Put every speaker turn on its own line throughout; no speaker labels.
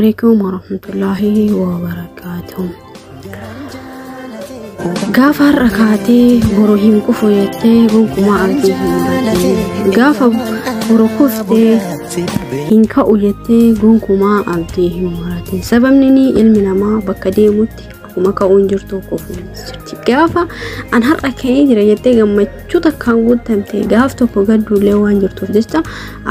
Alaikum warahmatullahi wabarakatuh. Gaafa har'a kaatee boru hin kufu jettee gonkumaa abdii hin muratin. Gaafa boru kuftee hin ka'u jettee gonkumaa abdii hin muratin. Sababni ni ilmi namaa bakka deemutti akkuma ka'uun jirtu kufuun jirti. Gaafa an har'a ka'ee jira jettee gammachuu takkaan guutamte gaaf tokko gadduullee waan jirtuuf jecha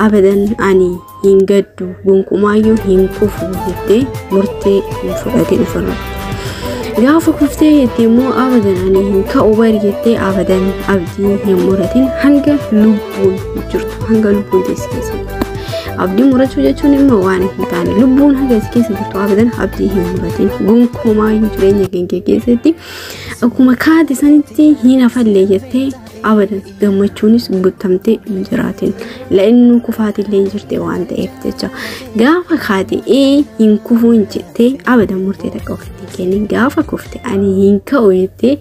abadan ani hin gaddu gonkumaayyuu hin kufu jettee murtee hin fudhatin ofirratti. Gaafa kuftee jettee immoo abadan ani hin ka'u bari jettee abadan abdii hin muratin hanga lubbuun jirtu, hanga lubbuun teessi keessa jirtu. Abdii murachuu jechuun immoo waan hin taane, lubbuun haga si keessa jirtu abadan abdii hin muratin. Gonkumaayyuu jireenya keenya keessatti akkuma kaate sanitti hin hafallee jettee abadan gammachuunis guutamtee hin jiraatin. La'innu kufaatillee hin jirte waan ta'eef jecha gaafa kaate hin kufuun jettee abadan murtee takka ofitti hin kennin. Gaafa kufte ani hin ka'u jettee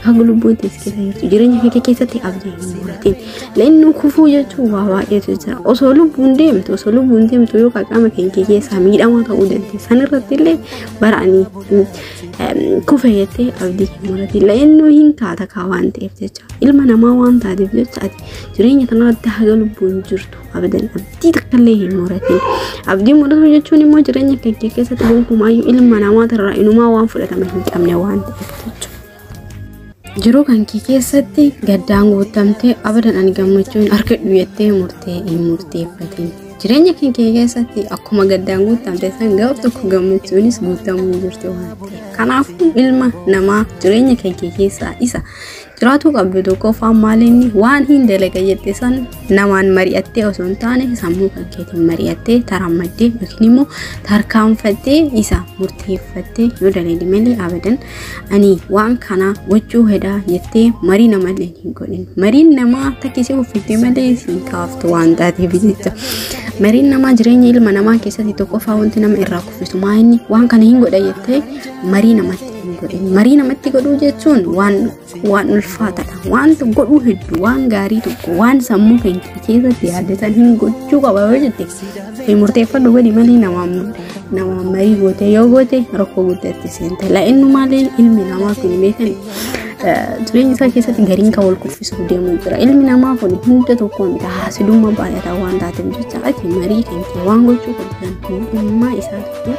haga lubbuun teessi keessa jirtu jireenya kee keessatti abdii hin muratin. La'innu kufuu jechuun waa baay'eetu jira. Osoo lubbuun deemtu yoo qaama keenya keessaa miidhamaa ta'uu dandeessa. Sanirratti illee bara ani kufe jettee abdii hin muratin. La'innu hin kaata kaa waan ta'eef jecha ilma namaa waan taateef jecha ati jireenya kanarratti haga lubbuun jirtu abadan abdii takkallee hin muratin. Abdii muratu jechuun immoo jireenya keenya keessatti gonkumaayyuu ilma namaatirraa inumaa waan fudhatama hin qabne waan ta'eef jechuudha. Jiruu kan kee keessatti gaddaan guutamtee abadan ani gammachuu hin argadhu jettee murtee hin murteeffatin. Jireenya kan kee keessatti akkuma gaddaan guutamte san gaaf tokko gammachuunis guutamuu jirti waan ta'eef. Kanaafuu ilma namaa jireenya kan kee keessaa isa jiraatuu qabdu tokkoffaan maalinni waan hin dalaga jette san namaan mari'attee osoo hin taane sammuu kan keetiin mari'attee tarammaddee yookiin immoo tarkaanfattee isa murteeffattee yoo dalagde malee abadan ani waan kana gochuu hedaa jettee marii namallee hin godhin. Mariin namaa takkisee uffifte malee siin kaaftu waan taateef jecha. Mariin namaa jireenya ilma namaa keessatti tokkoffaa wanti nama irraa kuffisu maalinni waan kana hin godha jettee marii namatti hin godhin. Marii namatti godhuu jechuun waan ulfaataadha. Waan godhuu hedduu, waan gaarii tokko, waan sammuu keenya keessatti yaadatan hin gochuu qaba yoo jette murteeffadhu godhi malee namaan marii goote yoo goote rakkoo guddaatti seenta. La'innu malee ilmi namaa kun beekan jireenya isaa keessatti gariin kan wal kuffisuuf deemuu jira. Ilmi namaa kun hunda tokko miti, haasidummaa baay'ataa waan taateef jecha ati marii kan kee waan gochuu qabdu hundummaa isaa tokko.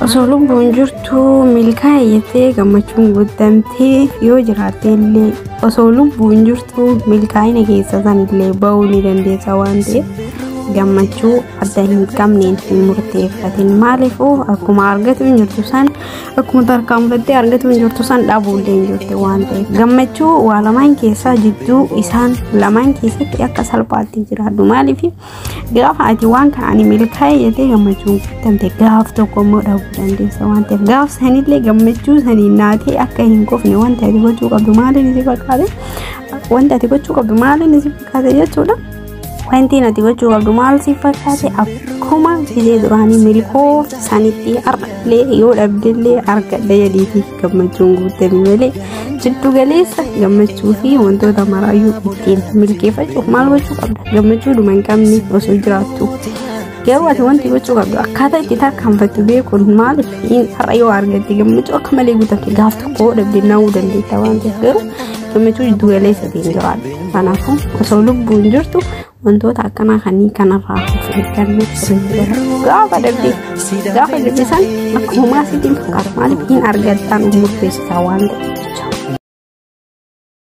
Osoo lubbuun jirtu milkaa'e jettee gammachuun guutamtee yoo jiraatte illee, osoo lubbuun jirtu milkaa'ina keessa sanillee ba'uu ni dandeessa waan ta'eef gammachuu adda hin qabneen hin murteeffatin. Maaliifuu akkuma argatu hin jirtu san, akkuma tarkaanfattee argatu hin jirtu san dhabuullee hin jirti waan ta'eef gammachuu waa lamaan keessaa jidduu isaan lamaan keessatti akka salphaatti jiraadhu. Maaliif gaafa ati waan kana ani milkaa'e jettee gammachuun guutamte gaaf tokko immoo dhabuu dandeessa waan ta'eef gaaf sanillee gammachuu saniin naatee akka hin kufne wanta ati gochuu qabdu maaliin si fakkaate? Wanta ati gochuu qabdu maaliin si fakkaate jechuudha. Wanti ati gochuu qabdu maal si fakkaate? Akkuma fidee duraanii milkoo sanitti har'allee yoo dhabdellee argadha jedhiiti gammachuun guutame malee jiddu galeessa gammachuu fi wantoota maraayyuu ittiin milkeeffachuuf maal gochuu qabda? Gammachuu dhuma hin qabne osoo jiraattu. Garuu ati wanti gochuu qabdu akkaataa itti tarkaanfattu beekuun. Maaliif har'a yoo argatte gammachuu akka malee guutamte gaaf tokko dhabde na'uu dandeetta waan ta'eef garuu gammachuu jiddu galeessa ta'een jiraadha. Kanaafuu osoo lubbuun jirtu wantoota akkanaa kanneen kanarraa of eeggannoo sirrii gaafa dhabde san akkuma sitti hin fakkaatu. Maaliif hin argattaan of murteessisaa waan ta'eef.